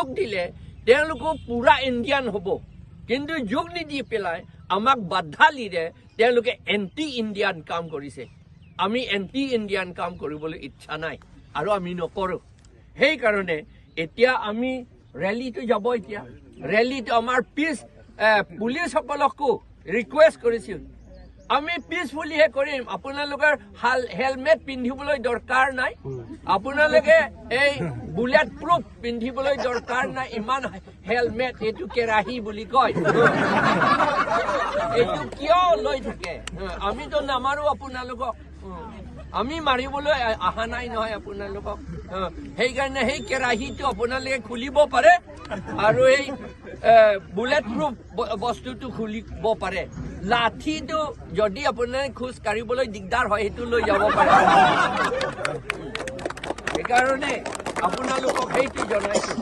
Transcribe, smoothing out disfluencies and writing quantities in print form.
যোগ দিলে তেওঁলোকো পুৰা ইণ্ডিয়ান হ'ব। কিন্তু যোগ নিদি পেলাই আমাক বাধা দিলে তেওঁলোকে এণ্টি ইণ্ডিয়ান কাম কৰিছে। আমি এণ্টি ইণ্ডিয়ান কাম কৰিবলৈ ইচ্ছা নাই আৰু আমি নকৰোঁ। সেইকাৰণে এতিয়া আমি ৰেলীটো যাব। এতিয়া ৰেলীটো আমাৰ পিছ পুলিচসকলকো ৰিকুৱেষ্ট কৰিছোঁ, আমি পিচফুলিহে কৰিম। আপোনালোকৰ হেলমেট পিন্ধিবলৈ দৰকাৰ নাই, আপোনালোকে এই বুলেট প্ৰুফ পিন্ধিবলৈ দৰকাৰ নাই। ইমান হেলমেট, এইটো কেৰাহী বুলি কয়, এইটো কিয় লৈ থাকে? আমিতো নামাৰো আপোনালোকক, আমি মাৰিবলৈ অহা নাই নহয় আপোনালোকক। সেইকাৰণে সেই কেৰাহীটো আপোনালোকে খুলিব পাৰে আৰু এই বুলেট প্ৰুফ বস্তুটো খুলিব পাৰে। লাঠিটো যদি আপোনাৰ খোজ কাঢ়িবলৈ দিগদাৰ হয়, সেইটো লৈ যাব পাৰে। সেইকাৰণে আপোনালোকক সেইটো জনাইছো।